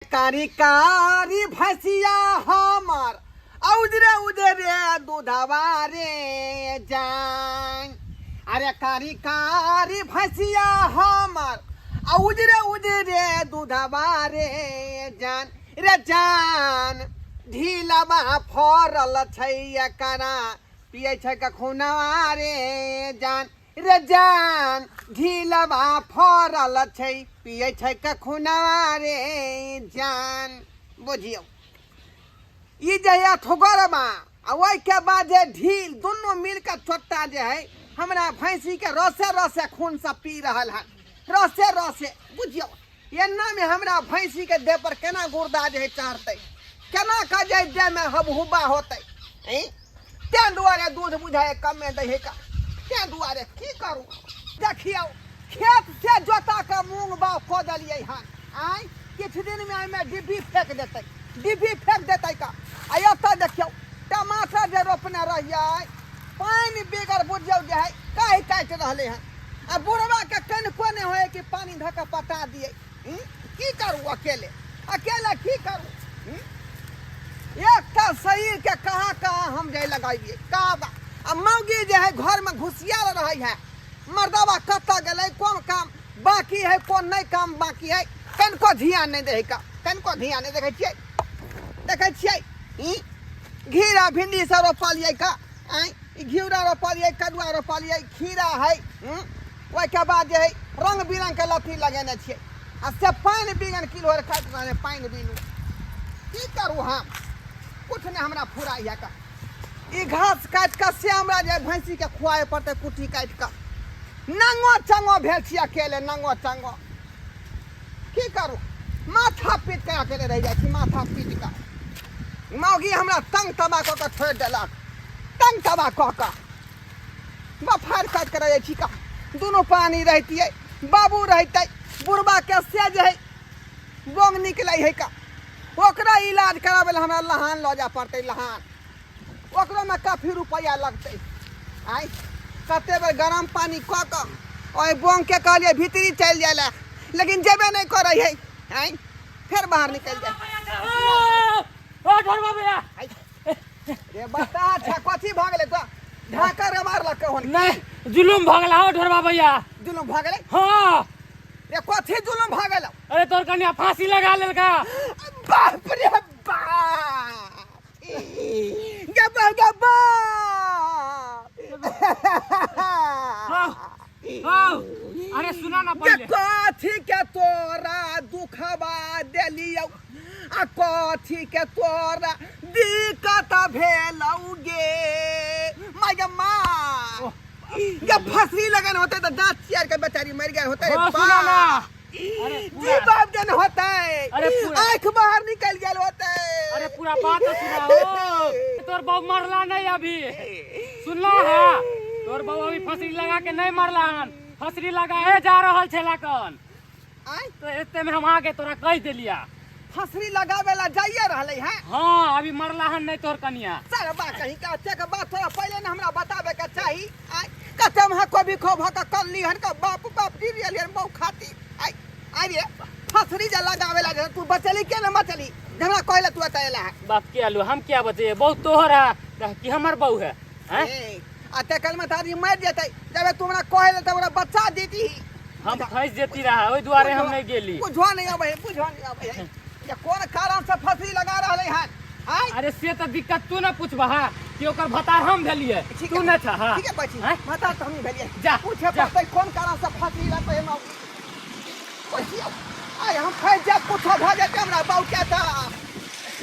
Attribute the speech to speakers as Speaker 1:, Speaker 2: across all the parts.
Speaker 1: कारी कारी भैंसिया हमर आ उजरे उजरे दूधवा रे जान। अरे कारी कारी भैंसिया हमर आ उजरे उजरे दूधवा रे जान रे जान। ढीलवा फरल छै एकरा पियै छै कखुनवा रे जान रे जान। ढीलवा फरल छै पियै छै कखुनवा रे जान। बुझियौ ई जे है अथगरमा आ ओहिके बाद जे ढील दुनू मिलके चोट्टा जे है हमरा भैंसी के रसे रसे खून सब पी रहल हन, रसे रसे। बुझियौ एना में हमरा भैंसी के देह पर केना गुर्दा जे है चढ़तै, केना के जे देह में हबहुबा होतै। तें दुआरे दूध बुझाय कमे दै है का, तें दुआरे की करू। देखियौ खेत से जोता के मूंग बाग कऽ देलियै हन। आँय किछु दिन में एहिमे डिब्बी फेंक देतै, डिब्बी फेंक देतै का। आ एतऽ देखियौ टमाटर जे रोपने रहियै पानि बेगर बुझियौ जे है काहि काटि रहलै हन। आ बुढ़वा के कनिको नहि होइ कि पानि धऽ कऽ पटा दियै। की करू अकेले अकेले की करू। एकटा शरीर के कहाँ कहाँ हम जाय लगाइए कहाँ बा। आ मौगी जे है घर में घुसियाल रहै है, मर्दवा कतऽ गेलै, कोन काम बाकी है कोन नहीं काम बाकी है, कनिको ध्यान नहीं दै का, कनिको ध्यान नहीं। देखै छियै, देखै छियै घिरा भिंडी सब रोपलियै का, आँय घिउरा रोपलियै, कदुआ रोपलियै, खीरा है। ओहिके बाद जे है रंग बिरंग के लत्ती लगेने छियै आ से पानि बिगन किलो काटि रहलै पानि बिनु। की करू हम, कुछ नहीं हमरा फुराइ है का। ई घास काटि कऽ से हमरा जे भैंसी के खुआए पड़तै कुट्टी काटि कऽ। नंगो चंगो भेल छी अकेले, नंगो चंगो की करू, माथा पीट कऽ अकेले रहि जाइ छी, माथा पीट कऽ। मौगी हमरा तंग तबाह कऽ कऽ छोड़ि देलक, तंग तबाह कऽ कऽ बफार काटि कऽ रहै छी का। दुनू पानी रहितियै, बाबू रहितै, बुढ़बा के से जे है बोंग निकलै है का, ओकरा इलाज कराबै लए हमरा लहान लऽ जाय पड़तै, लहान। ओकरोमे काफी रुपैआ लगतै। आँय कते बेर गरम पानि कऽ कऽ ओहि बोंगके कहलियै भीतरी चलि जाय लए, लेकिन जेबे नहि करै है। आँय फेर बाहर निकलि जाय। रे बता अच्छा कथी भऽ गेलै तो ढाकर रे मारलक होन?
Speaker 2: नहीं जुलुम भऽ गेला हो ढोरबा भैया।
Speaker 1: जुलुम भऽ गेलै?
Speaker 2: हाँ।
Speaker 1: रे कथी जुलुम भऽ गेलौ?
Speaker 2: अरे तोर कन्या फांसी लगा लेलका।
Speaker 1: बाप रे बाप, गब्बा गब्बा।
Speaker 2: हाँ, अरे सुना ना पहले।
Speaker 1: कथी के तोरा दुखबा देलियौ आ कथी के तोरा दिक्कत भेलौ गे my गे माँ। ये फंसी लगन होते तो दांत चियार के बेचारी मर गए होते।
Speaker 2: हाँ, सुना ना। अरे
Speaker 1: जी
Speaker 2: पूरा
Speaker 1: बाप जन होते,
Speaker 2: अरे पूरा।
Speaker 1: आंख बाहर निकल गेल होते।
Speaker 2: अरे पूरा बात तो सुना हो, तोर बाबू मरला नहीं अभी, सुनला है? तोर बाबू अभी फंसरी लगा के नहीं मरला हन, फंसरी लगाए जा रहल छेला कन।
Speaker 1: आय
Speaker 2: तो एते में हम आके तोरा कह देलिया
Speaker 1: फंसरी लगावे ला जाइए रहले हैं।
Speaker 2: हाँ अभी मरला हन नहीं तोर कनिया।
Speaker 1: सर बा कहीं का अच्छा के बात थोड़ा पहले ना हमरा बतावे के चाही। आय कते में कभी खो भक कर ली हन का बाप बाप गिर गेल हन बहु खाती। आय आय रे फंसरी जे लगावे ला तू बचली के ना बचली, हमरा कहले तू एतय एला है।
Speaker 2: बाप के आलू हम क्या बचे, बहुत तोहर है कि हमर बहू है? हैं?
Speaker 1: ए, आ ते कल में तारी मर जेतै जबे तू हमरा कहले त हमरा बच्चा देती।
Speaker 2: हम फंस जेती रहा ओहि दुआरे हम नहीं गेली।
Speaker 1: बुझवा नहीं आबै है, बुझवा नहीं आबै है ये कोन कारण से फंसरी लगा रहले हन। आय
Speaker 2: अरे से त दिक्कत तू न पूछबहा कि ओकर भतार हम भेलिए,
Speaker 1: ठीक
Speaker 2: तू
Speaker 1: है।
Speaker 2: न छह। हाँ।
Speaker 1: ठीक है बची
Speaker 2: हैं?
Speaker 1: भतार त हम भेलिए।
Speaker 2: जा,
Speaker 1: पूछे
Speaker 2: जा।
Speaker 1: पड़तै कोन कारण से फंसरी लगबै है मौगी। पूछियौ आय हम फंस जाब, कुछो भ जेतै हमरा बाऊ के त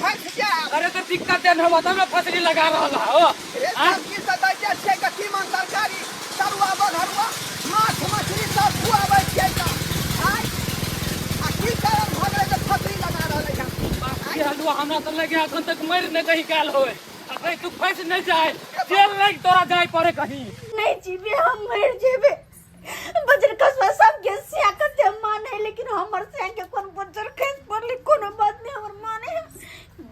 Speaker 1: फंस जाब।
Speaker 2: अरे तो दिक्कत देन होबा तब न फंसरी लगा रहल हो।
Speaker 1: रे
Speaker 2: आँय?
Speaker 1: सब्जी सब दै जे छै के तीमन तरकारी तरुआ बघरुआ माछ मछली सब खुआबै छियै त। आँय? आ की कारण भऽ गेलै जे फंसरी लगा रहलै हन?
Speaker 2: बाप रे, हलुआ हमरा तऽ लगे अखन तक मरि नहि कहीं गेल होय। आ कहीं तू फंसि नहि जाय, जेल नहि तोरा जाय पड़े कहीं।
Speaker 3: नहीं जीबे हम मर जेबे। बजर कसवा सबके सिया कते माने, लेकिन हमर सिया के कोन बजर खस पड़ले कोनो बात नहीं हमर माने।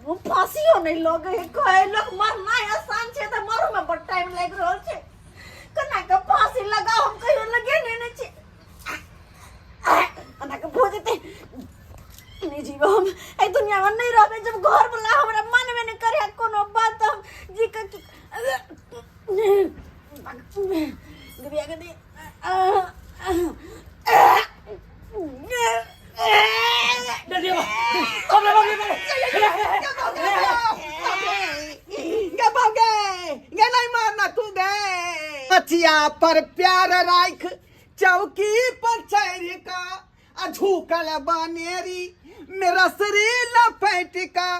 Speaker 3: वो फांसियो नहीं लगे है, कहे लोग मरना आसान छे त मरू में बड़ टाइम लाग रहल छे। कना के फांसी लगा हम कहियो लगे नहीं ने छे। कना के भो जेते नहीं जीबो हम, एहि दुनिया में नहीं रहबे जब घर वाला हमरा मानबे नहीं करे कोनो बात हम जी के गबिया के दे
Speaker 2: जल्दी आओ। बाप रे, बाप रे, बाप रे।
Speaker 1: गे बाप गे, गे नहीं मारना तू गे। अचिया पर प्यार राख चौकी पर चढ़ का आ झुकल बनेरी मेरा शरीर लपेट का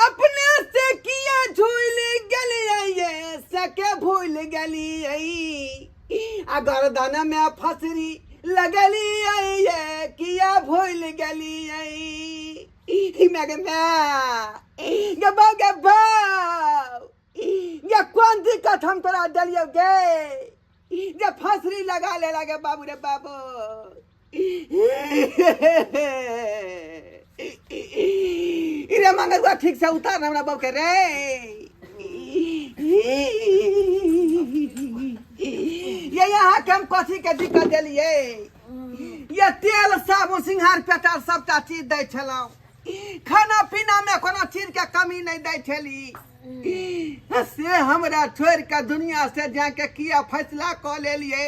Speaker 1: अपने से किया झूल गलिए ये सके भूल गलिए आ गर्दन में फसरी लगलिए ये किया भूल गलिए मैं गे मैं गे बा गे बा ये कोन दिक्कत हम तोरा देलियौ गे जे फसरी लगा ले लगे बाबू रे बाबू। रे मंगरुआ ठीक से उतार हमरा बाबू के रे। ये यहाँ के हम कथी के दिक्कत देलिए? ये तेल साबुन सिंघार पेटार सबटा चीज दै छलहुँ, खाना पीना में कोनो चीज के कमी नहीं दै छली, से हमरा छोड़ के दुनिया से जाके किया फैसला कऽ लेलिए।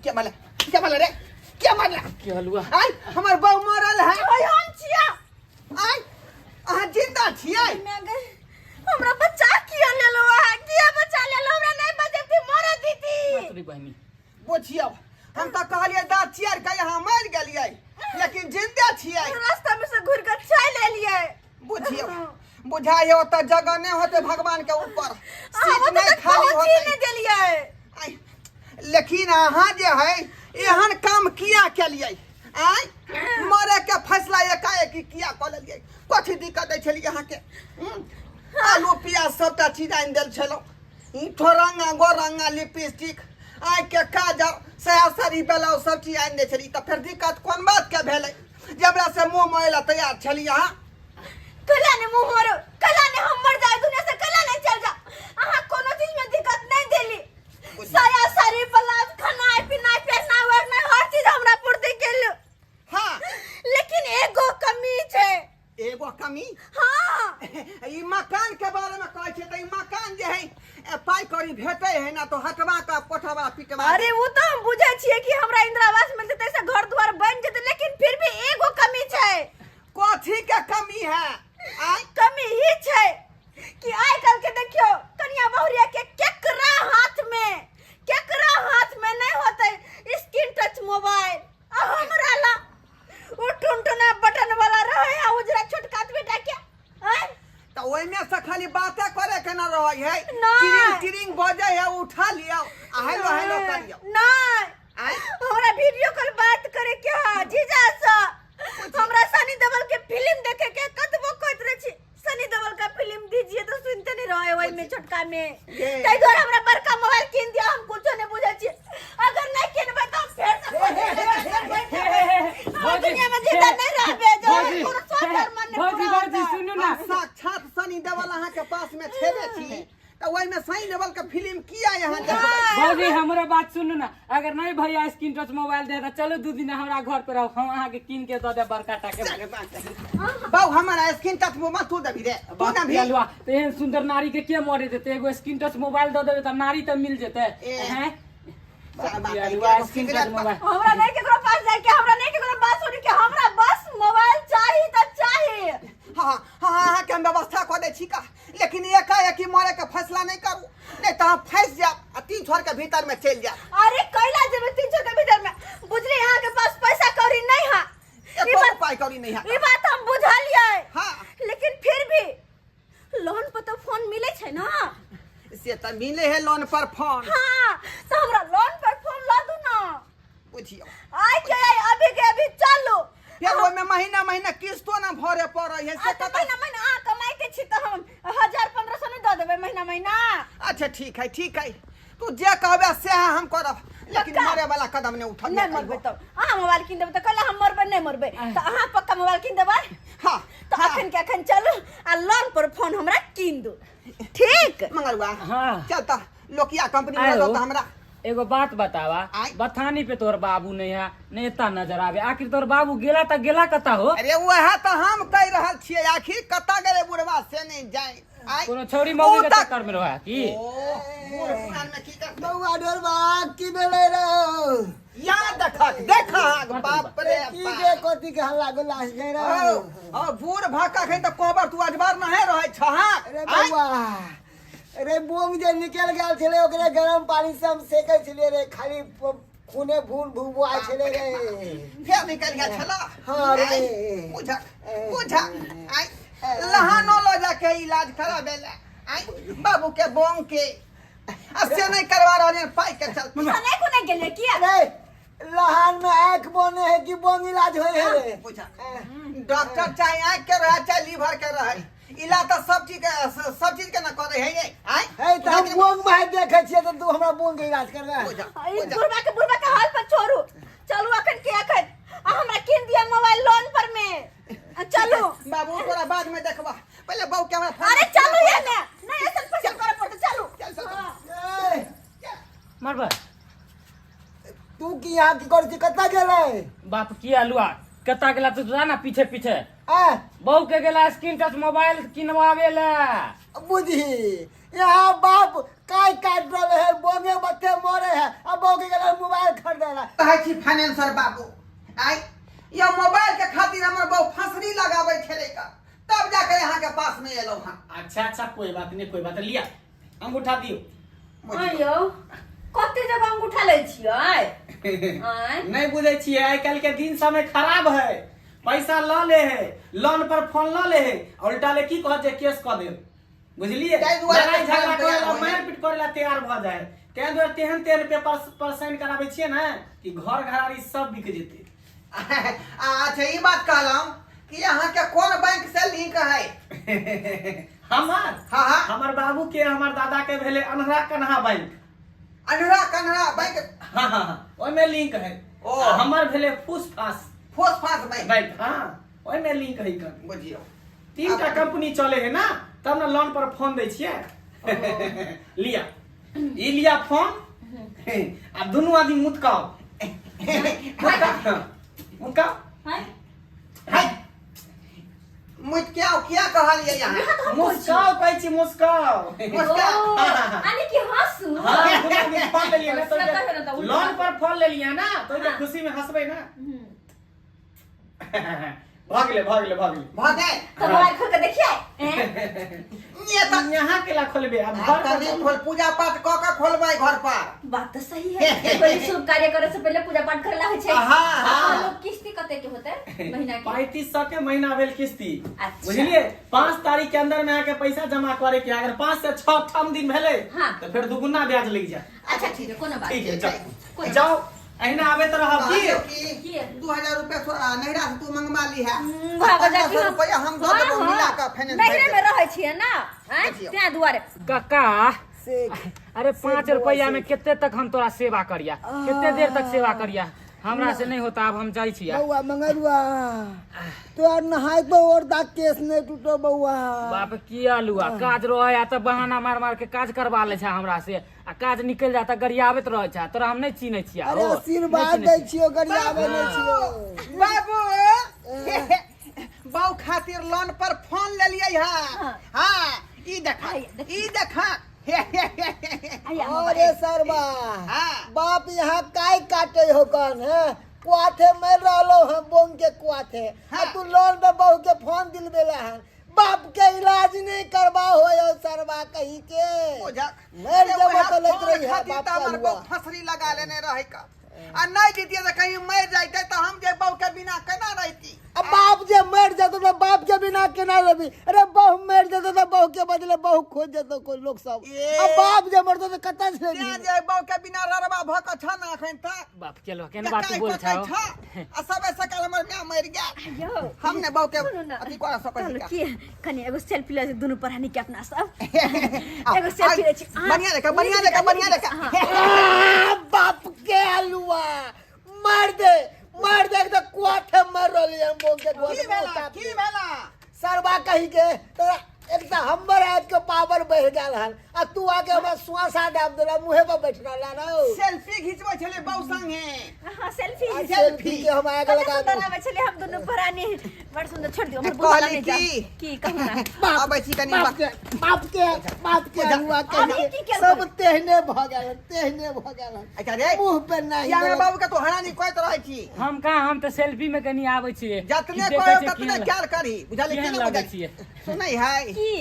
Speaker 1: क्या मारला, क्या मारला रे, क्या मारला?
Speaker 2: की हलुआ
Speaker 1: आय हमर बहू मरल है।
Speaker 3: ओए हम छिया।
Speaker 1: आय अहाँ जिंदा छियै?
Speaker 3: हमरा बच्चा किया लेलो अहाँ? किया बचा लेलो? हमरा नहीं बचेती मरे दीदी।
Speaker 2: तोरी बहिनी
Speaker 1: बुझियौ हम तऽ कहलियै दाँत चियार के यहाँ मरि गेलियै लेकिन जिंदा छियै।
Speaker 3: रास्ता में से घुर के चल एलियै।
Speaker 1: बुझियौ बुझाइयो ओतऽ जगह नहि होतै भगवान के ऊपर
Speaker 3: अहाँ
Speaker 1: सीट
Speaker 3: ओतऽ
Speaker 1: नहि
Speaker 3: तक
Speaker 1: खाली
Speaker 3: पहुँची
Speaker 1: होतै।
Speaker 3: नहि देलियै।
Speaker 1: आय, लेकिन अहाँ जे है एहन काम किया केलियै? आय मरे के फैसला एकाएक किया कऽ लेलियै? कथी दिक्कत दै छलियै अहाँके? आलू प्याज सबटा चीज आनि देल छलहुँ, ठोरंगा गोरंगा लिपस्टिक आँखिके काजर साया साड़ी ब्लाउज सब चीज आनि दै छलियै, तऽ फेर दिक्कत कोन बातके भेलै जे हमरा से मुँह मोड़ै लए तैयार छलियै अहाँ?
Speaker 3: कला ने मुँह मोड़ो, कला ने हम मर जाए दुनिया से, कला ने चल जा। अहाँ कोनो चीज में दिक्कत नहीं देली, साया साड़ी ब्लाउज खाना पीना पहना ओढ़ना हर चीज हमरा पूर्ति केलु।
Speaker 1: हाँ
Speaker 3: लेकिन एगो कमी छै।
Speaker 1: एगो कमी?
Speaker 3: हाँ।
Speaker 1: ई मकान के बारे में कहै छै तऽ ई मकान जे है पाइ कौड़ी भेटै है ना तो हटवा के कोठवा पिटवा।
Speaker 3: अरे वो तो हम बुझै छियै कि हमरा इंदिरा आवास मिलतै तऽ ऐसे घर द्वार बन जेतै, लेकिन फिर भी एगो कमी छै।
Speaker 1: कथी के कमी है? आय
Speaker 3: कमी ही छै कि आइ काल्हि के देखियौ कनिया बहुरिया के केकरा हाथ में, केकरा हाथ में नहीं होतै स्क्रीन टच मोबाइल। आ हमरा ला उ टुनटुना बटन वाला रहे आ उजरा छोटका बेटा के। आय
Speaker 1: तऽ ओहिमे से खाली बाते करे के ना रहै है,
Speaker 3: नहीं।
Speaker 1: टिरिंग टिरिंग बजै है उठा लियौ आ हेलो हेलो करियौ।
Speaker 3: नहीं
Speaker 1: आय
Speaker 3: हमरा वीडियो कॉल बात करे के है जीजा से। हमरा सनी देओल के फिल्म देखे के कतबो कहत रहे छी सनी देओल का फिल्म दीजिए तो सुनते नहीं रहे ओहि में छोटका में। ताहि दुआरे हमरा बड़का मोबाइल कीन दिया, हम कुछो नहीं बुझै छी। अगर नहीं किनबै तऽ हम फेर से हम दुनिया में जिंदा नहीं रहबे, जो
Speaker 2: भौजी,
Speaker 3: कोनो स्वार्थ मन नहीं
Speaker 2: भौजी,
Speaker 3: पूरा
Speaker 2: भौजी,
Speaker 3: होतै।
Speaker 2: सुनू ना।
Speaker 1: हम साक्षात सनी देओल अहाँ के पास में छेबे छी तऽ ओहिमे सनी देओल के फिल्म किया यहाँ देखबै?
Speaker 2: भौजी हमरा बात सुनू ना, अगर नहीं भैया स्क्रीन टच मोबाइल दे तऽ चलू 2 दिन हमरा घर पर रहू, हम अहाँ के कीन के दऽ देब बड़का टा के।
Speaker 1: बाबू हमरा स्क्रीन टच मोबाइल तू देबी रे, तू
Speaker 2: बाप
Speaker 1: देबी।
Speaker 2: रे, अलुआ, तऽ एहन सुंदर नारी के के मरे देतै? एगो स्क्रीन टच मोबाइल दऽ देबै तऽ नारी तऽ मिल जेतै।
Speaker 1: ए।
Speaker 2: हैं?
Speaker 1: बाप रे,
Speaker 2: अलुआ,
Speaker 1: एगो
Speaker 2: स्क्रीन टच
Speaker 1: सिगरेट
Speaker 2: मोबाइल।
Speaker 3: हमरा नहीं केकरो पास जाए के, हमरा नहीं केकरो बात सुनी के, हमरा बस मोबाइल चाही तऽ चाही।
Speaker 1: हाँ हाँ हाँ के हम व्यवस्था कऽ दै छी का, लेकिन एकाएकी मरे के फैसला नहीं करू, नहीं तऽ हम फंसि जायब आ 3 छोर के भीतर में चलि जायब।
Speaker 3: अरे कैला जेबै 3 छोर के भीतर में? बुझली अहाँ के पास पैसा कौड़ी नहीं है।
Speaker 1: एको रुपया कौड़ी नहीं है।
Speaker 3: ई बात हम बुझलियै।
Speaker 1: हाँ।
Speaker 3: लेकिन फिर भी लोन पर तो फोन मिले छै ना?
Speaker 1: से तऽ मिले है लोन पर फोन।
Speaker 3: हाँ तो हमरा लोन पर फोन ला दू ना।
Speaker 1: बुझियौ
Speaker 3: आइ के आइ अभी के अभी चलू।
Speaker 1: फेर ओहिमे महीना महीना किस्तो ना भरे पड़ै है से
Speaker 3: आ तऽ
Speaker 1: कतऽ?
Speaker 3: महीना महीना अहाँ कमाइते छी तऽ हम 1000-1500 नहि दऽ देबै महीना महीना।
Speaker 1: अच्छा ठीक है, ठीक है, तू जे कहबे सएह हम करब, लेकिन
Speaker 3: पक्का?
Speaker 1: मरे वाला कदम नहीं उठब।
Speaker 3: नहीं मरबै तब अहाँ मोबाइल कीन देबै तऽ कहला हम मरबै नहीं मरबै तऽ अहाँ पक्का मोबाइल कीन देबै?
Speaker 1: हाँ,
Speaker 3: तऽ
Speaker 1: हाँ।
Speaker 3: अखन के अखन चलू आ लोन पर फोन हमरा कीन दू। ठीक
Speaker 1: मंगलुआ
Speaker 2: हाँ।
Speaker 1: चल तऽ लोकिया कंपनी में
Speaker 2: आयो।
Speaker 1: तऽ हमरा।
Speaker 2: एगो बात बतावा,
Speaker 1: आय।
Speaker 2: बथानी पे तोहर बाबू नहीं है, नहीं एता नजर आवे, आखिर तोहर बाबू गेला त गेला कता हो?
Speaker 1: अरे वएह तऽ हम कहि रहल छियै, आखिर कतऽ गेलै बुढ़वा से नहि जाय। आय।
Speaker 2: कोनो छौरी मौगी के
Speaker 1: ओ तऽ-
Speaker 2: चक्कर में रहा की?
Speaker 1: ओ बूढ़ पुरान में की करतै?
Speaker 4: बौआ ढोरबा की भेलै रौ?
Speaker 1: या देखक देखक, बाप रे
Speaker 4: की
Speaker 1: बाप।
Speaker 4: गे कथी के हल्ला गुल्ला छै रौ?
Speaker 1: ओ बूढ़ भऽ कऽ अखन तऽ कोबर तू अजबर नहे रहै छह।
Speaker 4: अरे बौआ, अरे बोंग जे निकल गेल छलै ओकरे गरम पानी से हम सेकै छलियै रे, खाली खूने भून भुबुआ छलै रे।
Speaker 1: फेर निकल गेल छला?
Speaker 4: हाँ रे।
Speaker 1: बुझक बुझक, आइ लहानो लऽ जाके इलाज कराबे ले आइ बाबू के बोंग के, आ से नहीं करवा रहल हन पाई के चलते।
Speaker 3: नहीं कोने गेलियै किया?
Speaker 4: अरे लहान में आँख बने है कि बोंग इलाज होय है रे?
Speaker 1: बुझक, डॉक्टर चाहे आँख के रहे चाहे लीवर के रहे, इलाज तऽ सब चीज के सब चीज के ना करे है ये आइ।
Speaker 4: है तऽ हम बोंग में देखै छियै तऽ तू हमरा बोंग के इलाज करबे?
Speaker 1: बुझक
Speaker 3: ई
Speaker 1: बुझक।
Speaker 3: बुढ़बा के हाल पर छोड़ू, चलू अखन के अखन आ हमरा कीन दिया मोबाइल लोन पर में, आ चलू।
Speaker 1: बाबू तोरा बाद में देखबा, पहले बहू के हमरा फोन।
Speaker 3: अरे चलू ये ने, नहीं ऐसा पसंद करे पड़ते, चलू।
Speaker 1: चल, चल, चल।
Speaker 3: हाँ।
Speaker 4: ए,
Speaker 2: मरबा
Speaker 4: तू की यहाँ की करै छी, कतऽ गेलै?
Speaker 2: बाप की आलुआ कता गेला तू जा ना पीछे पीछे।
Speaker 4: आ
Speaker 2: बहू के गेला स्क्रीन टच मोबाइल किनवावे ले।
Speaker 4: बुझी यहाँ बाप काय काट रहले है, बोंगे बत्ते मरे है, अब बहू के गेला मोबाइल खरीदे ला।
Speaker 1: कहै छी फाइनेंसर बाबू, आइ यो मोबाइल के खातिर हमर बहू फंसरी लगाबै छलै का, तब जाके यहाँ के पास में एलहुँ हँ।
Speaker 5: अच्छा अच्छा, कोई बात नहीं, कोई बात नहीं, लिया अंगूठा दियो।
Speaker 3: आइयो कते जगह अंगूठा लै छियै? आँय?
Speaker 5: नहीं बुझे छियै, आइ काल्हि के दिन समय खराब है, पैसा ल ले है, लोन पर फोन ल ले है, और उल्टा ले की कहत जे केस कऽ देब, बुझलिए?
Speaker 1: ताहि दुआरे
Speaker 5: लड़ाई
Speaker 1: तऽ
Speaker 5: झगड़ा
Speaker 1: तैयार
Speaker 5: करे ला,
Speaker 1: हो जाए।
Speaker 5: मारि पीट करे ला तैयार भऽ जाए, ताहि दुआरे तेहन तेहन पेपर पर साइन कराबै छियै ने कि घर घरारी सब बिक जेतै।
Speaker 1: अच्छा ई बात कहलहुँ कि अहाँ के कोन बैंक से लिंक है?
Speaker 5: हमर?
Speaker 1: हाँ, हाँ।
Speaker 5: हमर बाबू के हमर दादा के भेलै अनहरा कन्हा बैंक।
Speaker 1: अनहरा कन्हा बैंक?
Speaker 5: हाँ हाँ हाँ, ओहिमे लिंक है।
Speaker 1: ओ।
Speaker 5: आ हमर भेलै फूस फास।
Speaker 1: फूस फास बैंक?
Speaker 5: बैंक, हाँ, ओहिमे लिंक है कन।
Speaker 1: बुझियौ,
Speaker 5: तीन टा कंपनी चले है ना, तब ने लोन पर फोन दै छियै। लिया ई लिया फोन, आ दुनू आदमी मुतकाओ मुतकाओ मुतकाओ।
Speaker 3: हैं?
Speaker 1: है मुझ क्या किया कहलियै यहाँ?
Speaker 5: मुस्काओ कहै छी, मुस्काओ।
Speaker 1: मुस्काओ।
Speaker 3: ओ, यानी कि हंसू।
Speaker 5: हाँ, दुनू आदमी फोन लेलियै ना
Speaker 3: हंसना तऽ है ना
Speaker 5: तो
Speaker 3: तऽ उल्टा।
Speaker 5: लोन पर फोन लेलियै ना तो
Speaker 3: हाँ।
Speaker 5: खुशी में हंसबै ना।
Speaker 3: हम्म।
Speaker 5: भऽ गेलै भऽ गेलै भऽ गेलै।
Speaker 1: भऽ गेल।
Speaker 3: तऽ मोबाइल खोल के देखिए हैं?
Speaker 1: ये तऽ
Speaker 5: यहाँ केला खोलबे अब घर
Speaker 1: तऽ
Speaker 5: पर?
Speaker 1: नहि खोल, पूजा पाठ कऽ के खोलबै घर पर।
Speaker 3: बात तो सही है, कोई शुभ कार्य करे से पहले पूजा पाठ करेला होइ छै।
Speaker 1: हाँ, हाँ।
Speaker 3: लोग किस्ती कते के होते महीना के?
Speaker 5: 3500 के महीना भेल किस्ती।
Speaker 3: अच्छा।
Speaker 5: बुझलिए? 5 तारीख के अंदर में आके पैसा जमा करे के, अगर 5 से 6 ठम दिन भेले
Speaker 3: हाँ।
Speaker 5: तो फिर दुगुना ब्याज लग जाए।
Speaker 3: अच्छा ठीक है, कोनो बात
Speaker 5: ठीक है,
Speaker 3: नहीं।
Speaker 5: जाओ
Speaker 3: कोनो
Speaker 5: जाओ, अहिना आबैत रहब की?
Speaker 1: कहलियौ कि
Speaker 3: की?
Speaker 1: 2000 रुपया तोरा नैहरा से तू मंगवा ली है,
Speaker 3: वाह, बजा
Speaker 1: 1500 रुपया हम दऽ देबौ मिला कऽ फाइनेंस।
Speaker 3: नैहरे में रहै छियै ना आँय,
Speaker 1: देखियौ।
Speaker 3: तें दुआरे।
Speaker 2: कक्का
Speaker 4: सेठ।
Speaker 2: अरे 5 रुपया में कते तक हम तोरा सेवा करिया, कते देर तक सेवा करिया, हमरा से नहीं होता, अब हम जाइ छिया।
Speaker 4: बौआ मंगरुआ, तोहर नहाय तो और दाग केस नहीं टूटो बौआ।
Speaker 2: बाप की आलुआ, काज रहे आ तऽ बहाना मार मार के काज करवा ले छै हमरा से, आ काज निकल जाता गरियाबैत रहे छै, तोरा हम नहीं चिन्है छिया।
Speaker 4: अरे
Speaker 2: हो, नहीं
Speaker 4: आशीर्वाद
Speaker 2: चिन्है
Speaker 4: दै
Speaker 2: छिया।
Speaker 4: छियो, गरियाबै नहीं छियो।
Speaker 1: बाबू, बहू खातिर लोन पर फोन लेलियै है। हाँ, ई देखा, ई देखा।
Speaker 3: आइया
Speaker 4: अरे सरबा।
Speaker 1: हाँ।
Speaker 4: बाप यहाँ काय काटे हो कन है, कुआथे मर रहलो हम बोंग के कुआथे, आ तू लोन पे बहू के फोन दिलबेला हन, बाप के इलाज नहीं करवा हो यो सरबा कहीं के।
Speaker 1: बुझक।
Speaker 4: मर जेबो तऽ लैत
Speaker 1: फोन
Speaker 4: रही है
Speaker 1: खातिर
Speaker 4: बाप
Speaker 1: तऽ हमर
Speaker 4: का
Speaker 1: बहू
Speaker 4: हुआ।
Speaker 1: फसरी लगा लेने रहै का, आ नहीं जीतिए तऽ कहीं मरि जैते तऽ हम जे बहू के बिना केना रहती?
Speaker 4: अब बाप जे मर जेतो तऽ बाप के बिना केना रहबी? अरे बहू मर जेतो तऽ बहू के बदले बहू खोज जेतो कोई लोग सब।
Speaker 1: ए।
Speaker 4: अब बाप जे मरतो तऽ कतऽ से
Speaker 1: तें
Speaker 4: रहबी?
Speaker 1: जे बहू के बिना ररबा भऽ कऽ छ ने एखन तक।
Speaker 2: बाप केलो केन बात
Speaker 1: ककाइ
Speaker 2: बोल
Speaker 1: ककाइ
Speaker 2: छौ?
Speaker 1: छ, आ सबे सकाल हमर माय मरि गेल।
Speaker 3: यौ।
Speaker 1: हम ने बहू के
Speaker 3: सुनू ना।
Speaker 1: अथी कऽ सकै
Speaker 3: कहलहुँ
Speaker 1: छी।
Speaker 3: की कनि एगो सेल्फी लै छी दुनू प्राणी के अपना सब, एगो सेल्फी लै छी।
Speaker 1: बढ़िया देखा, बढ़िया देखा, बढ़िया देखा।
Speaker 3: हाँ।
Speaker 4: आ, बाप के आलुआ, मार दे मार दे, एकदम कुआथे मर रहली हम बोल के।
Speaker 1: की भेला, की भेला?
Speaker 4: सरबा कही के तोरा, एक तऽ हमर आबि के पावर बढ़ि गेल हन आ आ तू आके हमरा सुआसा दाब देला मुहे पर बैठ रहला रौ।
Speaker 1: सेल्फी घिचबै छलै बहू संगे।
Speaker 3: हाँ, सेल्फी।
Speaker 4: आ सेल्फी के हम आग
Speaker 3: कते
Speaker 4: लगा
Speaker 3: सुंदर
Speaker 4: दू।
Speaker 3: आबै छलै हम दुनू परानी, बड़ सुंदर। छोड़ दियौ हमर बुढ़वा
Speaker 1: कहली
Speaker 3: नहि जा
Speaker 1: की?
Speaker 3: की कहू ना।
Speaker 1: अबै छी कनि।
Speaker 4: बाप के, बाप के, बाप के अगुआ के
Speaker 3: अभी की केलकै?
Speaker 4: सब तेहने भ गेल, तेहने भ गेल।
Speaker 1: अच्छा रे,
Speaker 4: मुंह पे नहीं
Speaker 1: किया हमरा बाबू के तू हरानी कहैत रहै छी?
Speaker 2: हम कहाँ, हम तऽ सेल्फी में कनि आबै छियै।
Speaker 1: जतने
Speaker 2: कि देखै
Speaker 1: कहै
Speaker 2: छियै
Speaker 1: ततने
Speaker 2: केहन
Speaker 1: ख्याल करही, बुझलियै?
Speaker 2: केहन
Speaker 1: की नहि
Speaker 2: लागै
Speaker 1: बुझलियै?
Speaker 2: छियै?
Speaker 1: सुनै है?
Speaker 3: की?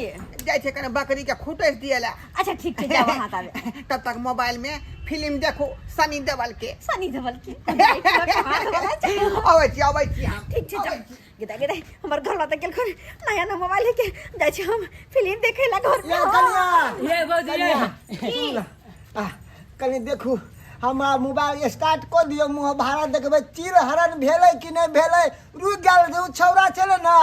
Speaker 1: जाइ छै कनि बकरी के खुटैस दिए ला।
Speaker 3: अच्छा ठीक छै, जाओ अहाँ ताबे।
Speaker 1: तब तक मोबाइल में फिल्म देखू सनी देवल के।
Speaker 3: सनी देवल के हाथ वाला छै।
Speaker 1: अबै छी, अबै छी हम।
Speaker 3: ठीक छै, जाओ। गेदा गेदा, हमर घर वाला गेलखुन नया नया मोबाइल लेके जाइ छी हम फिल्म देखे ला घर
Speaker 4: ये कनिया।
Speaker 2: ये भौजी ये।
Speaker 4: सुन ल, आह, कनि देखू हमरा मोबाइल स्टार्ट कऽ दियौ, मुँह भाड़ा देखबै चीर हरण भेलै कि नहि भेलै। रुकि गेल जे ओ छौड़ा छलै ने,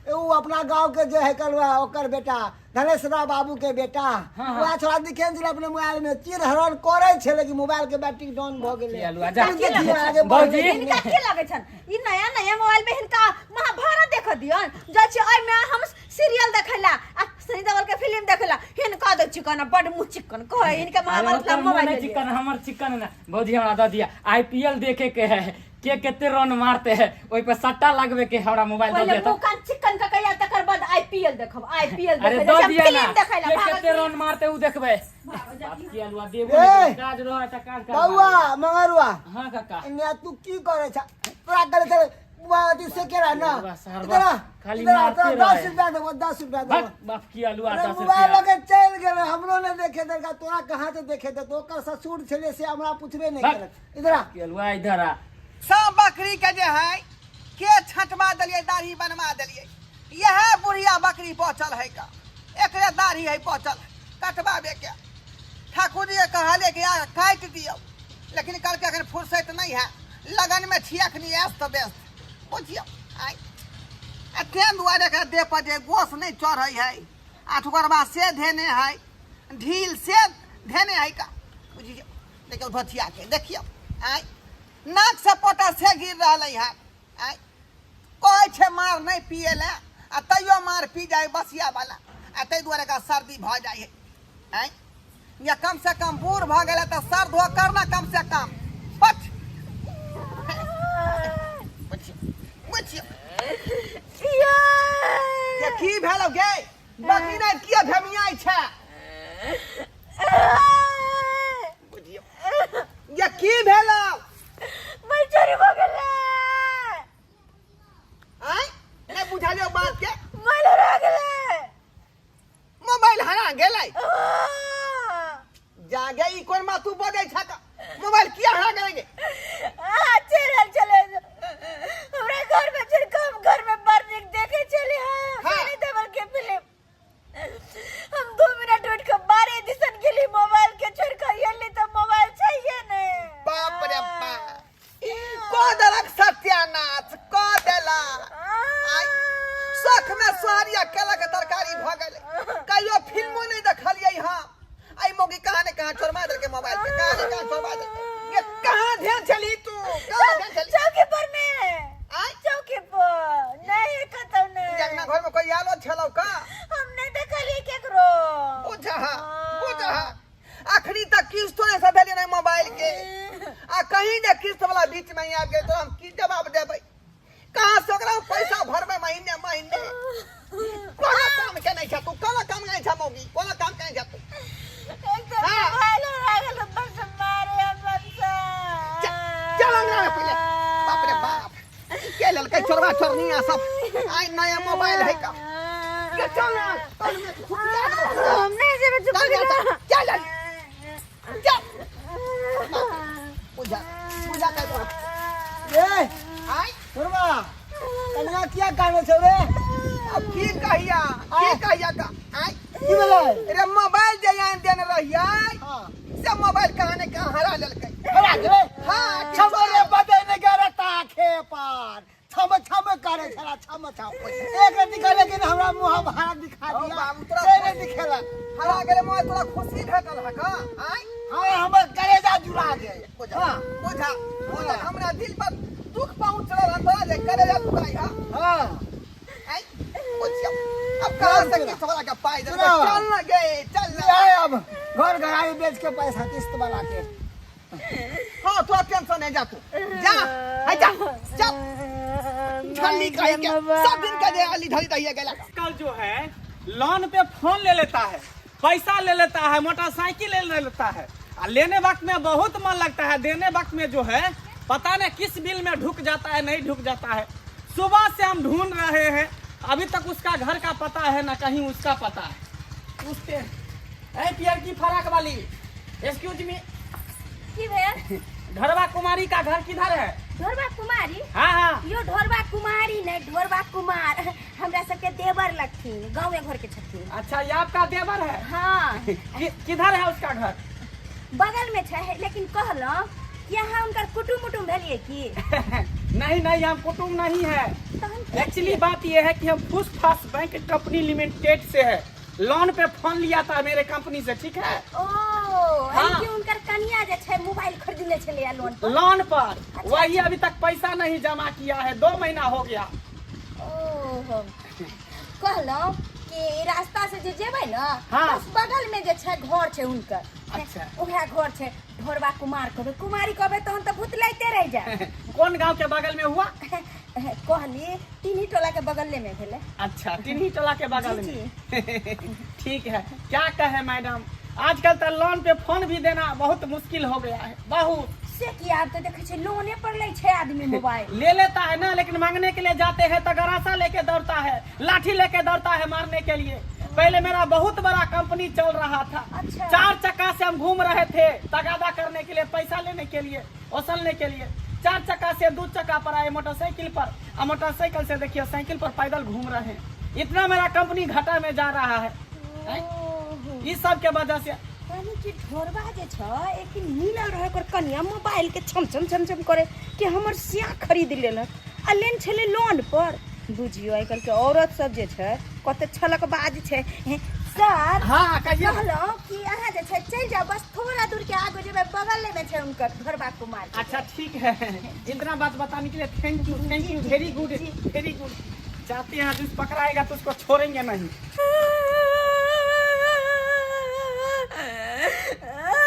Speaker 4: ओ अपना गाँवके जे है कलुआ, ओकर बेटा धनेश्वरा बाबू के बेटा।
Speaker 2: हाँ।
Speaker 4: वएह छौड़ा दिखेन छलै अपने मोबाइल में चीर हरण करै छलै कि मोबाइल के बैटरी डाउन भऽ गेलै।
Speaker 2: चलू, जा।
Speaker 4: कनि देखियौ आगे
Speaker 2: भौजी।
Speaker 4: बढ़लै कि
Speaker 3: हिनका
Speaker 4: नहि।
Speaker 3: की लगै छन ई नया नया मोबाइल में हिनका महाभारत देख दियन? जाइ छी ओहिमे हम सीरियल देखैला आ सनी देओल के फिल्म देखैला। हिनका दै चिकन बड मुँह चिकन कहै हिनका
Speaker 2: अरे
Speaker 3: महाभारत ला
Speaker 2: ओकर मुँह
Speaker 3: मोबाइल
Speaker 2: नहि
Speaker 3: देलियै।
Speaker 2: चिकन, हमर चिकन ने। भौजी, हमरा दऽ दिया, आईपीएल देखे के है, के कते रन मारते है, ओहि पर सट्टा लगबे के है, हमरा मोबाइल दऽ
Speaker 3: पहिले
Speaker 2: दिया
Speaker 3: मुँह
Speaker 2: तऽ।
Speaker 3: कान चिकन कऽ कहिया, तकर बाद आईपीएल देखब, आईपीएल
Speaker 2: अरे
Speaker 3: देखै
Speaker 2: दऽ
Speaker 3: जाइ छी हम
Speaker 2: दिया ना,
Speaker 3: फिल्म देखैला।
Speaker 2: के
Speaker 3: भागल
Speaker 2: कते रन मारते उ देखबै। बाप की अलुआ देबो
Speaker 4: ए!
Speaker 2: नहि, काज रहै तऽ काज करबा।
Speaker 4: बौआ मंगरुआ।
Speaker 2: हाँ काका।
Speaker 4: एने तू की करै छ? तोरा करे छलै अथी से केरा ना।
Speaker 2: अलुआ सारबा,
Speaker 4: इधर आ,
Speaker 2: खाली
Speaker 4: इधर आ,
Speaker 2: मारते
Speaker 4: तोरा 10
Speaker 2: रहे।
Speaker 4: रुपया देबो, 10 रुपया देबो।
Speaker 2: बाप बाप की अलुआ
Speaker 4: अरे
Speaker 2: 10
Speaker 4: मोबाइल
Speaker 2: रुपया।
Speaker 4: लगे चलि गेलै, हमरो नहि देखे देलका। तोरा कहाँ से देखे देतौ? ओकर ससुर छलै से हमरा पुछबे नहि
Speaker 2: बाप।
Speaker 4: केलक। इधर आ।
Speaker 2: की अलुआ इधर आ।
Speaker 1: सब बकरी के जे है के छटवा देलियै, दाढ़ी बनवा देलियै। इएह बुढ़िया बकरी बचल है का, एकरे दाढ़ी है बचल कटवाबे के। ठाकुर जी के कहलियै कि आ काटि दियौ, लेकिन कहलकै एखन फुर्सत नहि है, लगन में छी अखनी व्यस्त व्यस्त, बुझियौ। आइ आ तें दुआरे एकरा देह पर जे गोस नहि चढ़ै है, आठगोरबा से धेने है, ढील से धेने है का, बुझियौ। देखियौ धोतिया के देखियौ, आइ नाक से पोटा से गिर रहलै है। आइ कहै छै मार नहि पिए लए, आ तैयो मार पी जाइ बसिया वाला, आ ताहि दुआरे एकरा सर्दी भऽ जाइ है। आँय या कम से कम बूढ़ भऽ गेलै तऽ सर धो कर ना कम से कम। पछ बुझियौ, बुझियौ ये की भेलौ गे बकरी? नहि किया भेमियाइ छै? बुझियौ ये की भेलौ?
Speaker 3: मोबाइल चोरी भऽ गेलै।
Speaker 1: आँय नहि बुझलियौ बात के?
Speaker 3: मोबाइल हरा गेलै।
Speaker 1: मोबाइल हरा गेलै? जागे ई कोन बात तू बजै छक? मोबाइल किया हरा गेलै गे?
Speaker 3: आ चल चले हमरा घर में चल, कम घर में बड़ नीक देखे चले। हाँ।
Speaker 1: हाँ।
Speaker 3: सनी देओल के फिल्म। हम 2 मिनट उठ के बारे दिसन गेली, मोबाइल के छोड़ के एली तो मोबाइल चाहिए नहीं।
Speaker 1: बाप रे बाप, कऽ देलक सत्यानाश कऽ देलक। आइ शख में सोहरिया केला के तरकारी भऽ गेलै, कहियो फिल्मो नहि देखलियै हम। आई मौगी कहाँ ने कहाँ छोड़वा देलकै मोबाइल के, कहाँ ने कहाँ छोड़वा देलकै। ये कहाँ ध्यान छली तू, कहाँ ध्यान छली?
Speaker 3: चौकी पर में।
Speaker 1: आइ
Speaker 3: चौकी पर नहीं, कतौ नहीं।
Speaker 1: जगना घर में कोई आलो छलौ का?
Speaker 3: हम नहीं देखलियै केकरो।
Speaker 1: बुझा बुझा, अखनी तक किस्तो नहि सधलियै नहि मोबाइल के, आ कहीं जे किस्त वाला बीच में आबि गेल तो हम की जवाब देबै? कहाँ से ओकरा हम पैसा भरबै महीने महीने? कोनो काम के नहि छै तू, कोनो काम के नहि छै मौगी, कोनो काम के नहि छै तू।
Speaker 3: एकदम
Speaker 1: हाँ।
Speaker 3: मोबाइल हरा गेल, बस मारे हम से।
Speaker 1: चल अंगना में पहिले। बाप रे बाप, के लेलकै चोरबा चोरनिया सब? आइ नया मोबाइल है का के? चल ना, तोर में खुटिया देबौ।
Speaker 3: हम नहीं जेबै। चुप।
Speaker 1: चल चल चल चल चल। बुझा बुझा कर तोरा।
Speaker 4: ए
Speaker 1: आइ
Speaker 4: छोड़बा, कनिया किया कानै छौ रे?
Speaker 1: अब की कहिया, की कहिया का? आइ
Speaker 4: की भेलै?
Speaker 1: रे मोबाइल जे आनि देने रहियै
Speaker 4: हाँ।
Speaker 1: से मोबाइल कहाँ ने कहाँ हरा लेलकै।
Speaker 4: हरा गेलै?
Speaker 1: हाँ।
Speaker 4: छम रे बदे ने गेरे ताखे पर छम छम करे छला, छम छम एक रति कहले कि हमरा मुंह भाड़ा दिखा
Speaker 1: हौ
Speaker 4: दिया।
Speaker 1: बाबू, तोरा
Speaker 4: से नहीं दिखेलक।
Speaker 1: हरा गेलै मोबाइल, तोरा खुशी भेटल है का? आइ
Speaker 4: हाँ, हमर कलेजा जुड़ा गेल।
Speaker 1: बुझा
Speaker 4: हाँ।
Speaker 1: बुझा बुझा, हमरा दिल पर दुख पहुंच रहल हन तोरा जे करेजा जुड़ाई हा।
Speaker 4: हाँ।
Speaker 1: आइ बुझियौ, अब कहाँ से किस्त वाला के पाई देबै?
Speaker 4: सुनाओ।
Speaker 1: चल ना गे, चल ना।
Speaker 4: जाए अब घर घराड़ी बेच के पैसा किस्त वाला के।
Speaker 1: हाँ, तो टेंशन नहीं, जा तू जा, है जा जा, झल्ली कही के सब दिन का दे अली धरी दहिया गेला।
Speaker 5: आजकल जो है लोन पे फोन ले लेता है, पैसा ले लेता है, मोटरसाइकिल ले लेता है, आ लेने वक्त में बहुत मन लगता है, देने वक्त में जो है पता नहीं किस बिल में ढुक जाता है, नहीं ढुक जाता है। सुबह से हम ढूंढ रहे हैं, अभी तक उसका घर का पता है ना कहीं उसका पता है। पूछते हैं, ए पियर की फराक वाली, एक्सक्यूज मी।
Speaker 3: की भेल?
Speaker 5: ढोरबा कुमारी का घर किधर है?
Speaker 3: ढोरबा कुमारी?
Speaker 5: हाँ हाँ।
Speaker 3: यो ढोरबा कुमारी नहीं, ढोरबा कुमार हमरा सबके देवर लगथिन, गाँवे घर के छथिन।
Speaker 5: अच्छा, ये आपका देवर है?
Speaker 3: हाँ।
Speaker 5: किधर है उसका घर?
Speaker 3: बगल में छै, लेकिन कहलहुँ कि अहाँ हुनकर कुटुम उटुम भेलिए की?
Speaker 5: नहीं नहीं, हम कुटुम नहीं है।
Speaker 3: तहन की?
Speaker 5: एक्चुअली बात यह है कि हम फुस फास बैंक कंपनी लिमिटेड से है, लोन पे फोन लिया था मेरे कंपनी से, ठीक है?
Speaker 3: ओ
Speaker 5: हाँ।
Speaker 3: कि हुनकर कनिया जे छै मोबाइल खरीदने छलैया लोन पर?
Speaker 5: लोन पर, वही अभी तक पैसा नहीं जमा किया है, 2 महीना हो गया।
Speaker 3: ओहो, कहलहुँ कि रास्ता से जे जेबै ने,
Speaker 5: हाँ।
Speaker 3: बस बगल में जे छै घर छै हुनकर।
Speaker 5: अच्छा।
Speaker 3: उएह घर छै, ढोरबा कुमार कहबै, कुमारी कहबै तहन तऽ भुतलाइते रहि जायत।
Speaker 5: कौन गांव के बगल में हुआ?
Speaker 3: कहली तिन्ही टोला के बगले में भेलै।
Speaker 5: अच्छा, तिन्ही टोला के बगल
Speaker 3: जी,
Speaker 5: में। ठीक है। क्या कहे मैडम, आजकल तो लोन पे फोन भी देना बहुत मुश्किल हो गया है, बहुत।
Speaker 3: से की आब तऽ देखै छै लोने पर लै छै आदमी मोबाइल।
Speaker 5: ले लेता है ना, लेकिन मांगने के लिए जाते हैं तो गरासा लेके दौड़ता है, लाठी लेके दौड़ता है मारने के लिए। पहले मेरा बहुत बड़ा कंपनी चल रहा था।
Speaker 3: अच्छा।
Speaker 5: 4 चक्का से हम घूम रहे थे तगादा करने के लिए, पैसा लेने के लिए, वसूलने के लिए। 4 चक्का से 2 चक्का पर आए मोटरसाइकिल पर, और मोटरसाइकिल से देखिए साइकिल पर पैदल घूम रहे हैं। इतना मेरा कंपनी घाटा में जा रहा है, हैं?
Speaker 3: ओहो।
Speaker 5: इस सब के वजह से।
Speaker 3: यानी कि ढोरबा जे छ एक दिन मिलल रहे ओकर कनिया मोबाइल के छम छम छम छम करे कि हमर सिया खरीद लेलक आ लेन छलै लोन पर। बुझियो आइ काल्हि के औरत सब जे छै कते छलकबाज छै। हे, सर।
Speaker 5: हाँ, कहियो।
Speaker 3: कहलहुँ कि अहाँ जे छै चलि जाउ, बस थोड़ा दूर के आगू जेबै बगले में छै हुनकर ढोरबा कुमार के।
Speaker 5: अच्छा ठीक है, इतना बात बताने के लिए thank you, thank you, very good, very good. जाते हैं, जिस पकड़ाएगा तो उसको छोड़ेंगे नहीं।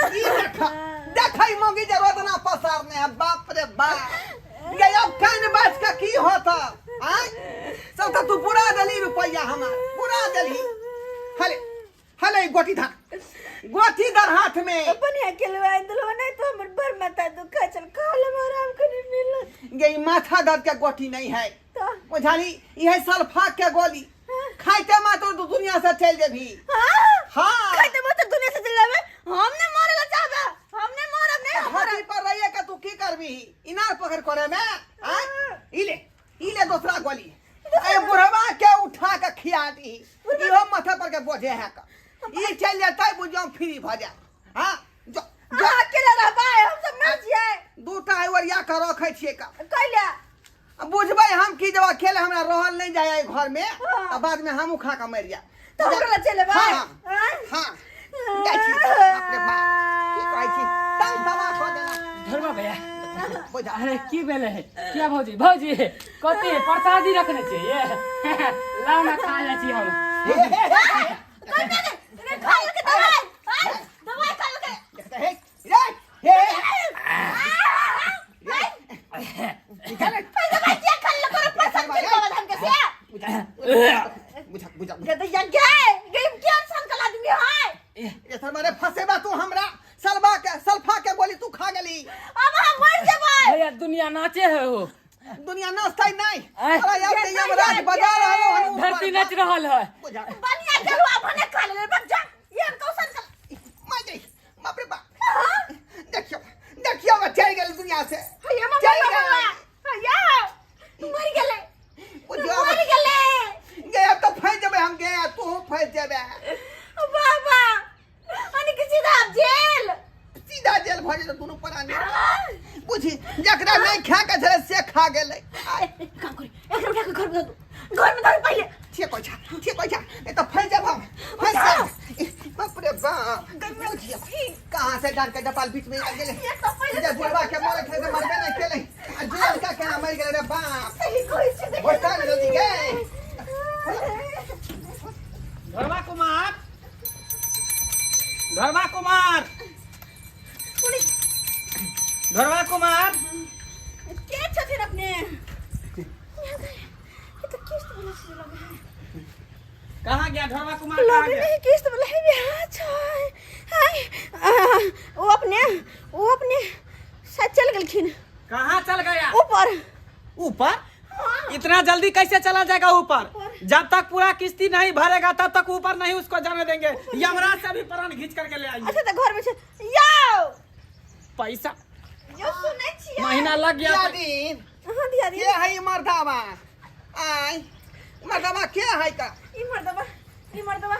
Speaker 1: ई देखा देखै मौगी जे रोदना पसारने है, बाप रे बाप। गे अब कान बाज के की होता आय? सब तो तू पूरा देली रुपया हमार, पूरा देली। हले हले गोटी धर, गोटी धर हाथ में।
Speaker 3: अपन अकेले आइ देलहो नहीं तो हमर बड़ माथा दुखा चल, खा लेब आराम कनी मिलत।
Speaker 1: गे ई माथा दर्द के गोटी नहीं है
Speaker 3: तो
Speaker 1: बुझाली, यह सल्फा के गोली खाइते मात्र तू दुनिया से चल जेबी।
Speaker 3: हाँ?
Speaker 1: हाँ।
Speaker 3: खाइते मात्र दुनिया से चल जेबे? हम नहीं मरे ला चाहबे, हम नहीं मरब, नहीं हम
Speaker 1: हाथी
Speaker 3: मरब।
Speaker 1: पर रहिए के तू की करबी, इनार पकड़ करे में? हाँ? ई ले, ई ले दूसरा गोली, ए बुढ़वा के उठा के खिया दी, इहो माथा पर के बोझे है का। ई चल जेतै बुझियो फ्री भ जाए। हाँ, जो, जो।
Speaker 3: अहाँ अकेले रहबै, हम सब मर जियै।
Speaker 1: दूटा ओरिया के रखै छियै का।
Speaker 3: कैला?
Speaker 1: बुझबै हम की जब अकेले हमरा रहल नहीं जाए एहि घर में,
Speaker 3: हाँ।
Speaker 1: आ बाद में हमहूँ खा के मरि जाए।
Speaker 3: तो हमरा लग चलि एबै?
Speaker 1: हाँ,
Speaker 3: आँय?
Speaker 1: हाँ। जाइ छी। बाप रे बाप, की कहै छी, तंग तबाह कऽ देलक।
Speaker 2: धर्मा भैया।
Speaker 1: बुझा।
Speaker 2: अरे की भेलै है? किया भौजी, भौजी कथी प्रसादी रखने छियै ये? लाउ ना खा जाइ छी हम।
Speaker 3: रे, खा लेलकै दवाइ, आँय? दवाइ खा लेलकै।
Speaker 1: देखते हे, रे, हे, निकाल।
Speaker 3: दवाइ किया खा लेलकै? ओकरा पसंद के बाबा धाम के से।
Speaker 1: बुझा बुझा बुझा।
Speaker 3: गे दैया गे, गे क्या संकल आदमी है?
Speaker 1: ये सर मारे फसेबा तू हमरा, सलबा के सल्फा के गोली तू खा गेली।
Speaker 3: अब हम मर जेबै।
Speaker 2: भैया दुनिया नाचे है हो।
Speaker 1: दुनिया नाचतै नहीं।
Speaker 2: आय।
Speaker 1: अरे यार, ते यमराज बजा रहलो हन ऊपर।
Speaker 2: धरती नाच रहल है।
Speaker 1: बुझा।
Speaker 3: बनिया गेलुआ भने खा लेले, बस जा। ये कौशन कल।
Speaker 1: मार गई, बाप रे बाप। देखियो, देखियो, मैं चल गेल दुनिया से।
Speaker 3: हैया मम्मी
Speaker 1: चल
Speaker 3: बाबा।
Speaker 1: गेल।
Speaker 3: हैया मर गेलै।
Speaker 1: बुझियो,
Speaker 3: मर गेलै।
Speaker 1: गे अब तो फंस जेबै हम, गे तू फंस जेबै।
Speaker 3: बाबा, अने कि सीधा जेल।
Speaker 1: सीधा जेल भऽ जेतै दुनू प्राणी। बुझी, जकरा नहीं खा के छलै से खा गेलै। आय।
Speaker 3: एक काम करी, एकरा उठा के घर में धऽ दू, घर में धऽ पहिले।
Speaker 1: ठीक कहै छा, ठीक कहै छा, नहीं तो फंस जाब हम, फंस जाब। बाप रे बाप, बुझियो, कहाँ से डाल के डपाल बीच में आ गेलै।
Speaker 3: ये तो पहिले
Speaker 1: जे बुढ़वा के मरे छलै से मरबे नहीं केलै, आ जुआनका केना मरि गेलै रे बाप।
Speaker 3: सही कहै छी, देखियौ।
Speaker 1: बता ने जल्दी गे।
Speaker 5: ढोरबा कुमार। ढोरवा कुमार कहाँ
Speaker 3: लगे
Speaker 5: गया?
Speaker 3: नहीं किस्त वाला है बिहार छै हाय ओ अपने ओ अपने शायद चल गेलखिन।
Speaker 5: कहाँ चल गया?
Speaker 3: ऊपर।
Speaker 5: ऊपर? इतना जल्दी कैसे चला जाएगा ऊपर? जब तक पूरा किस्ती नहीं भरेगा तब तक ऊपर नहीं उसको जाने देंगे। यमराज से भी प्राण खींच करके ले आइए।
Speaker 3: अच्छा तो घर में छै यौ।
Speaker 5: पैसा
Speaker 3: यौ सुनै छियै?
Speaker 5: महीना लग गया।
Speaker 1: दियादीन।
Speaker 3: हाँ दियादीन।
Speaker 1: के है ई मर्दावा? आय मर्दावा के है का?
Speaker 3: ई मर्दवा, ई मर्दवा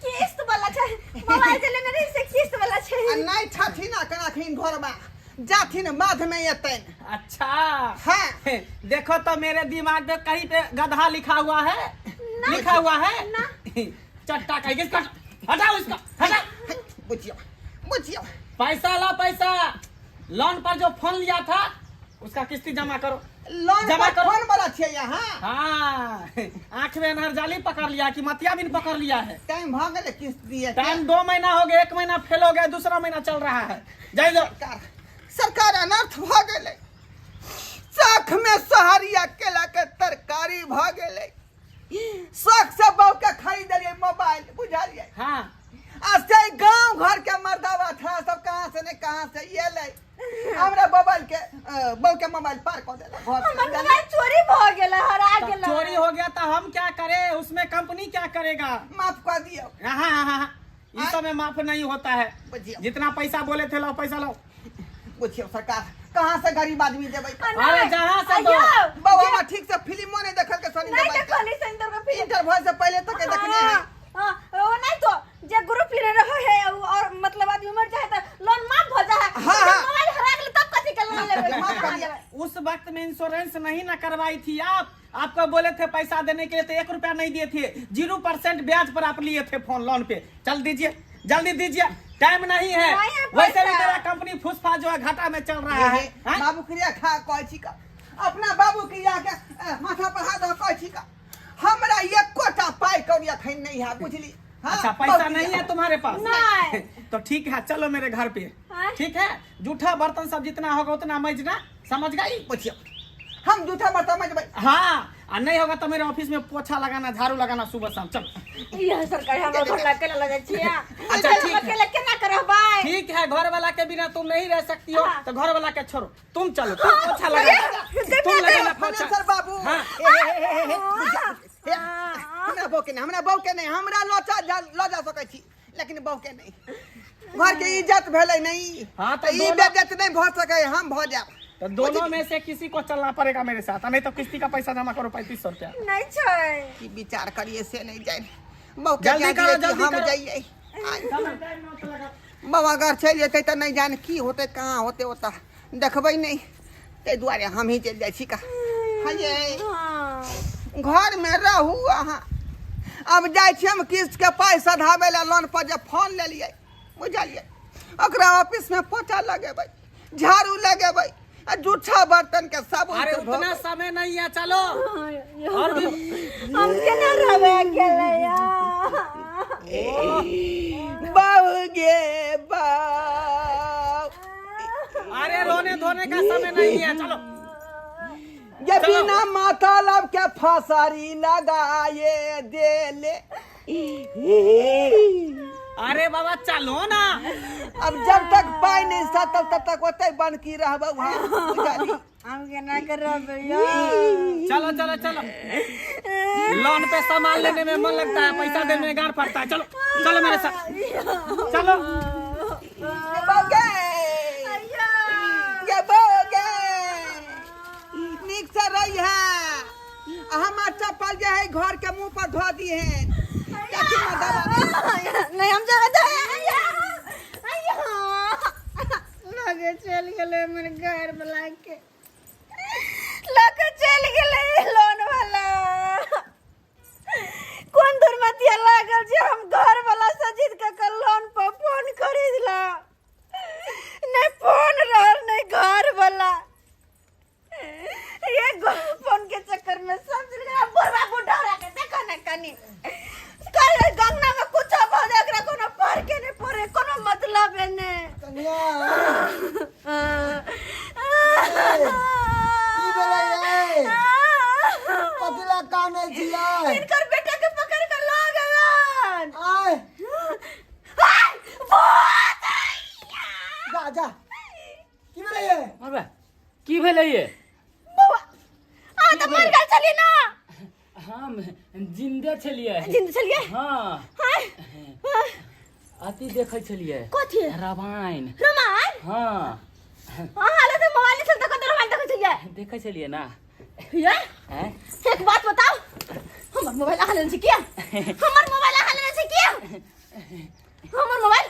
Speaker 3: किस्त वाला छै, मोबाइल जे लेने रही से किस्त वाला छै।
Speaker 1: आ नहीं छथिन अखन घरबा, जाथिन बाद में एतन।
Speaker 5: अच्छा।
Speaker 1: हाँ।
Speaker 5: देखो तो मेरे दिमाग में कहीं पे गधा लिखा हुआ है?
Speaker 3: ना।
Speaker 5: लिखा हुआ है
Speaker 3: ना।
Speaker 5: चट्टा कहीं इसको हटाओ, इसको हटाओ।
Speaker 1: बुझियो बुझियो।
Speaker 5: पैसा ला पैसा, लोन पर जो फोन लिया था उसका किस्ती जमा करो।
Speaker 1: लोन
Speaker 5: जमा
Speaker 1: पर
Speaker 5: करो।
Speaker 1: फोन वाला छे यहाँ?
Speaker 5: हाँ, आँख में अनहर जाली पकड़ लिया कि मतिया बिन पकड़ लिया है।
Speaker 1: टाइम भ गेलै किस्त दिए।
Speaker 5: टाइम 2 महीना हो गया, 1 महीना फेल हो गया, दूसरा महीना चल रहा है। जाइए दो।
Speaker 1: सरकार, सरकार अनर्थ भ गेलै। शौख में सहरिया केला के तरकारी भ गेलै। शौख से बहू के खरीदलियै मोबाइल, बुझलियै?
Speaker 5: हाँ।
Speaker 1: आ से गांव घर के मर्दावा था सब कहाँ से ने कहाँ से एलै, हमरा मोबाइल के बहू के मोबाइल पार कऽ देलक घर से।
Speaker 3: हमर मोबाइल चोरी भ गेलै, हरा
Speaker 5: तब
Speaker 3: गेलै।
Speaker 5: चोरी हो गया तो हम क्या करें, उसमें कंपनी क्या करेगा?
Speaker 1: माफ कर दियो।
Speaker 5: हाँ हाँ हाँ, इस समय माफ नहीं होता है।
Speaker 1: बुझियो।
Speaker 5: जितना पैसा बोले थे लाओ, पैसा लाओ।
Speaker 1: बुझियो सरकार, कहाँ से गरीब आदमी देबै?
Speaker 5: अरे जहाँ से दो।
Speaker 1: बाबा हमरा ठीक से फिल्मो नहीं देखल के सनी
Speaker 3: नहीं
Speaker 1: देबै।
Speaker 3: देखली सनी के फिल्म।
Speaker 1: इंटरवल से पहले तक के देखने है।
Speaker 3: हाँ, वो नहीं तो जे ग्रुप लेने रहे है और मतलब आदमी मर जाए तो लोन माफ हो जाए।
Speaker 1: हाँ, हाँ।
Speaker 3: मोबाइल हरा गेलै तब कथी के लोन लेबै?
Speaker 1: माफ कर दिया।
Speaker 5: उस वक्त में इंश्योरेंस नहीं ना करवाई थी आप। आपको बोले थे पैसा देने के लिए तो 1 रुपया नहीं दिए थे। 0% ब्याज पर आप लिए थे फोन लोन पे। चल दीजिए, जल्दी दीजिए, टाइम नहीं है।
Speaker 3: नहीं है
Speaker 5: वैसे भी
Speaker 3: पैसा।
Speaker 5: मेरा कंपनी फुसफा जो है घाटा में चल रहा है। हाँ?
Speaker 1: बाबू क्रिया खा कहै छी का, अपना बाबू क्रिया के माथा पर हाथ धऽ कहै छी का, हमरा एकोटा पाइ कौड़ी अखन नहीं है, बुझली? हाँ,
Speaker 5: अच्छा पैसा
Speaker 1: बाबू
Speaker 5: नहीं है तुम्हारे पास?
Speaker 3: नहीं।
Speaker 5: तो ठीक है, चलो मेरे घर पे।
Speaker 3: हाँ?
Speaker 5: ठीक है, जूठा बर्तन सब जितना होगा उतना मजना, समझ गई?
Speaker 1: बुझियो, हम जूठा बर्तन मजबै।
Speaker 5: हाँ, आ नहीं होगा तो मेरे ऑफिस में पोछा लगाना, झाड़ू लगाना सुबह शाम। चलो।
Speaker 3: यह सरकार हमरा घर ला केला लगे छिया।
Speaker 5: अच्छा, ठीक है।
Speaker 3: अकेला केना करबै?
Speaker 5: ठीक है, घर वाला के बिना तुम नहीं रह सकती हो
Speaker 3: हाँ।
Speaker 5: तो घर वाला के छोड़ो, तुम चलो, तुम पोछा लगाना, तुम लगाना पोछा।
Speaker 1: सर बाबू।
Speaker 5: हाँ।
Speaker 1: हमरा बहू के नहीं, हमरा बहू के नहीं, हमरा लौचा लऽ जा सकै छी, लेकिन बहू के नहीं। घर के इज्जत भेलै नहीं।
Speaker 5: हाँ, तो
Speaker 1: ई
Speaker 5: दोनों-
Speaker 1: बेइज्जत नहीं भऽ सकै, हम भऽ जायब।
Speaker 5: तो दोनों में से किसी को चलना पड़ेगा मेरे साथ, नहीं तो किस्ती का पैसा जमा करो 3500 रुपया।
Speaker 3: नहीं छै।
Speaker 1: की विचार करिए से नहीं जाए। बहू के
Speaker 5: जल्दी
Speaker 1: कह
Speaker 5: करो,
Speaker 1: दियै कि
Speaker 5: जल्दी
Speaker 1: हम
Speaker 5: करो।
Speaker 1: जाइए। बाबा अगर चलि जेतै तऽ नहि जान की होतै, कहाँ होतै, ओतऽ देखबै नहि, ताहि दुआरे हम ही चलि जाइ छी का। हये घर में रहू अहाँ। अब जाइ छी हम किस्त के पाइ सधाबै लए, लोन पर जे फोन लेलियै, बुझलियै? ओकरा ऑफिस में पोछा लगेबै, झाड़ू लगेबै, आ जूठा बर्तन के साबुन
Speaker 5: अरे
Speaker 1: से
Speaker 5: उतना
Speaker 1: धोबै।
Speaker 5: समय नहीं है, चलो। और भी
Speaker 3: हम केना रहबै अकेले यार?
Speaker 1: बाबू गे बाबू।
Speaker 5: अरे रोने धोने का समय नहीं है, चलो।
Speaker 1: ये बिना माथा लब के फसरी लगाए देले।
Speaker 5: अरे बाबा चलो ना।
Speaker 1: अब जब तक पाई नहीं सतल तब तक ओतै बनकी रहबै वहाँ, बुझली?
Speaker 3: हम केना के रहबै यार?
Speaker 5: चलो चलो चलो, लोन पे सामान लेने में मन लगता है, पैसा देने में गार पड़ता है। चलो चलो मेरे साथ चलो।
Speaker 1: ये बौगे, ये बौगे, नीक से रही है। हमार चप्पल जे है घर के मुंह पर धो दी है। चाची माँ दबा दी।
Speaker 3: नहीं हम जगह जाए। लगे चल गेलै हमर घर वाला के, लगे चल गेलै लोन वाला। कोन दुर्मतिया लागल जे हम घर वाला से जीत के लोन पर फोन खरीदला। नहीं फोन रहल नहीं घर वाला। ये फोन के चक्कर में सब चल गया। बुढ़वा बुढ़ा के देखो ना कनी कर गंगा में कुछ भऽ जाए, एकरा कोनो पढ़ के नहीं पढ़े, कोनो मतलब नहीं।
Speaker 4: कन्या की भेलै यै? कथी लए कानै छियै?
Speaker 3: इनकर बेटा के पकड़ के लऽ गेलै।
Speaker 2: की भेलै ये?
Speaker 3: बौआ, अहाँ तऽ मरि गेल छलियै ना।
Speaker 2: हम जिंदे छलियै।
Speaker 3: जिंदे छलियै?
Speaker 2: हाँ।
Speaker 3: हाय हाँ,
Speaker 2: अथी देखै छलियै।
Speaker 3: कथी?
Speaker 2: रामायण।
Speaker 3: रामायण?
Speaker 2: हाँ।
Speaker 3: अहाँ लग तऽ मोबाइल छल तऽ कतऽ रामायण देखै छलियै?
Speaker 2: देखै छलियै ना।
Speaker 3: ये
Speaker 2: हैं?
Speaker 3: एक बात बताओ, हमर मोबाइल अहाँ लेने छी किया? हमर मोबाइल अहाँ लेने छी किया? हमर मोबाइल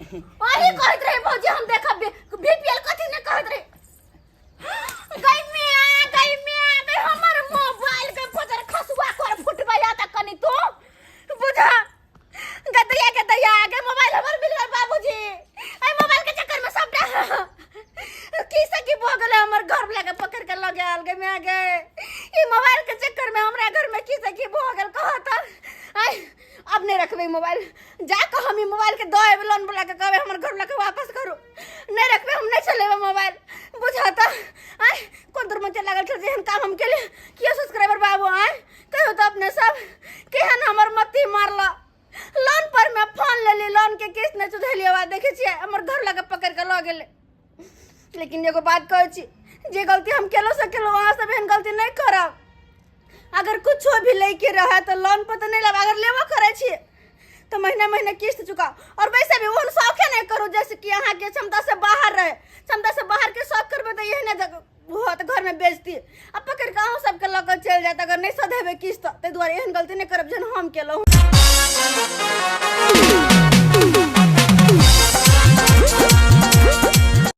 Speaker 3: अहीं कहैत रहे भौजी, हम देखब बीपीएल कथी ने कहैत रहे। गई मिया, गई मिया, गई हमर मोबाइल के फजर खसुआ कर फुटबैया त कनी तू बुझा गदैया के दैया के मोबाइल हमर मिल गेल बाबूजी। एहि मोबाइल के चक्कर में सबटा की से की भऽ गेलै। हमर घर वाला के पकड़ के लऽ गेल। गे माय गे, ई मोबाइल के चक्कर में हमरा घर में की से की भऽ गेल कह त। आइ अब नहीं रखबै मोबाइल। जा कऽ हम ई मोबाइल के दऽ एबै लोन वाला के, कहबै हमर घर वाला के वापस करू। नहीं रखबै हम, नहीं चलेबै मोबाइल, बुझा त। आइ कोन दुर्मंचन लागल छल जेहन काम हम केलियै? कियो सब्सक्राइबर बाबू, आइ कहियो तऽ अपने सब केहन हमर मत्ती मारल। लोन पर में फोन लेली, लोन के किस्त नहीं चुधेलियै, बाद देखै छियै हमर घर लगे पकड़ के लऽ गेलै। लेकिन एगो बात कहै छी, जे गलती हम केलहुँ से केलहुँ, अहाँ सब एहन गलती नहीं करब। अगर कुछो भी लैके रहे तऽ लोन पर तऽ नहीं लेब, अगर लेबो करै छी तऽ महीना महीना किस्त चुकाउ। और वैसे भी ओहन शौखे नहीं करू जैसे कि अहाँके क्षमता से बाहर रहे। क्षमता से बाहर के शौक करबै तऽ एहने होत घर में बेइज्जती, आ पकड़ के अहूँ सबके लऽ कऽ चलि जायत अगर नहीं सधेबै किस्त। ताहि दुआरे एहन गलती नहीं करब जेहन हम केलहुँ।